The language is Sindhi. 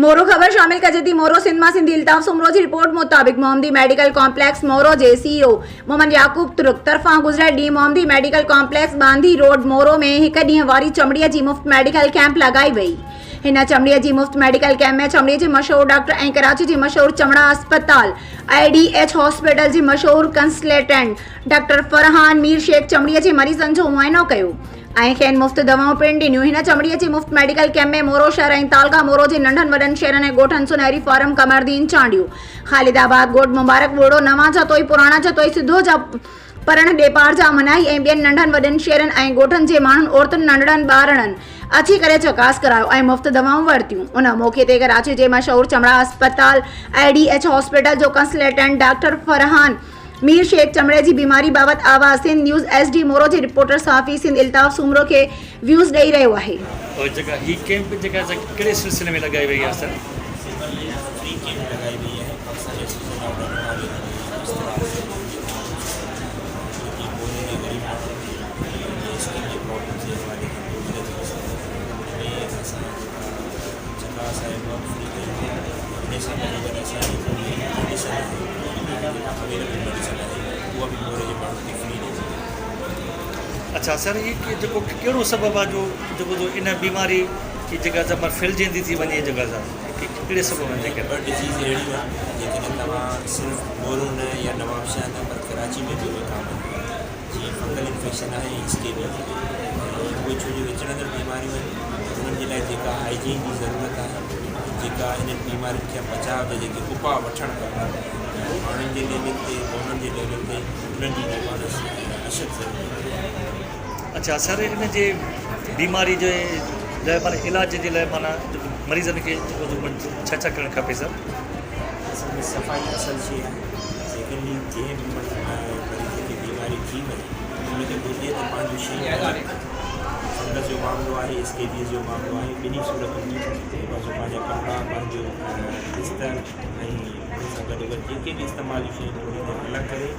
مورو خبر شامل ڪجي ٿي مورو سنڌ مان سنڌي الطاف سومرو جي رپورٽ مطابق محمدي ميڊيڪل ڪامپليڪس مورو جي سي او محمد يعقوب ترڪ طرفان گذريل ڏينهن Muhammadi medical complex Bandhi road Moro ۾ هڪ ڏينهن واري چمڙي جي مفت ميڊيڪل ڪئمپ لڳائي وئي هن چمڙي جي مفت ميڊيڪل ڪئمپ ۾ چمڙي جي مشهور ڊاڪٽر ۽ ڪراچي جي مشهور چمڙا اسپتال I D H hospital جي مشهور ڪنسلٽنٽ ڊاڪٽر فرحان مير شيخ چمڙي جي مريضن جو معائنو ڪيو ۽ کين مفت دوائون پڻ ڏنيون. هن چمڙي جي مفت ميڊيڪل ڪئمپ ۾ مورو شهر ۽ تعلقه مورو جي ننڍن وڏن شهرن ۽ ڳوٺن سونهري فارم، قمردين چانڊيو، خالد آباد ڳوٺ، مبارڪ ٻوڙو، نوان جتوئي، پراڻا جتوئي، سڌو جا پرڻ، ڏيپار جا مناهي ۽ ٻين ننڍن وڏن شهرن ۽ ڳوٺن جي ماڻهن، عورتن، ننڍڙن ٻارڙن اچي ڪري چڪاس ڪرايو ۽ مفت دوائون ورتيون. ان موقعي تي ڪراچي جي مشهور چمڙا اسپتال I D H hospital جو ڪنسلٽنٽ ڊاڪٽر فرحان مير شيخ چمڙي جي بيماري بابت آواز Sindh news S D Moro جي رپورٽر صحافي سنڌ الطاف سومرو کي ويوز ڏئي رهيو آهي. اور جيڪا هي ڪيمپ جيڪا اسان ڪهڙي سلسلي ۾ لڳائي وئي آهي سر؟ سمپل فري ڪيمپ لڳائي وئي آهي پاڪستان ايسوسيئيشن آف ڊرماٽالاجي جي اشتراڪ جيڪي موري جي غريب ماڻهن کي جي اسڪن جي پرابلمز جي حوالي کان پوء مدد ٿي سگهي ان ۾ اسان جيڪا چڪاس آهي اها به فري ڪئي وئي آهي ان سان گڏوگڏ اسان جيڪو به ميڊيسن آهي جيڪا اويليبل ميڊيسن آهي اها به موري جي ماڻهن کي فري ڏني وئي. اڇا سر هي جيڪو ڪهڙو سبب آهي جو جيڪو تو ان بيماري جي جيڪا سا ڦهلجندي ٿي وڃي جيڪا سا ڪهڙي سبب جي ڪري؟ ٻه ڊزيز اهڙيون آهن جيڪڏهن توهان صرف مورو نه يا نوابشاهه نه پر ڪراچي ۾ به اهي ڪامن آهن جيئن فنگل انفيڪشن آهي ۽ اسڪيبيز آهي ۽ اهي ڇو جو وچڙندڙ بيماريون آهن انهن جي لاء جيڪا هائيجين جي ضرورت آهي جيڪا انهن بيمارين کان بچاء جا جيڪي اپاء وٺڻ کپن ماڻهن جي ليول تي قومن جي ليول تي انهن جي جيڪو آهي اشد ضرورت آهي. اڇا سر ان جي بيماري جي لاء معنيٰ علاج جي لاء معنيٰ مريضن کي ڇا ڇا ڪرڻ کپي سر؟ اصل ۾ صفائي اصل شيء آهي سيڪنڊلي جنهن به مريض کي بيماري ٿي وڃي ان کي گهرجي ته پنهنجون شيون الڳ ڪري فنگس جو معاملو آهي اسڪيبيز جو معاملو آهي ٻنهي صورتن ۾ جيڪو آهي سو پنهنجا ڪپڙا پنهنجو بستر ۽ ان سان گڏوگڏ جيڪي به استعمال جون شيون ٿوري دير الڳ ڪري.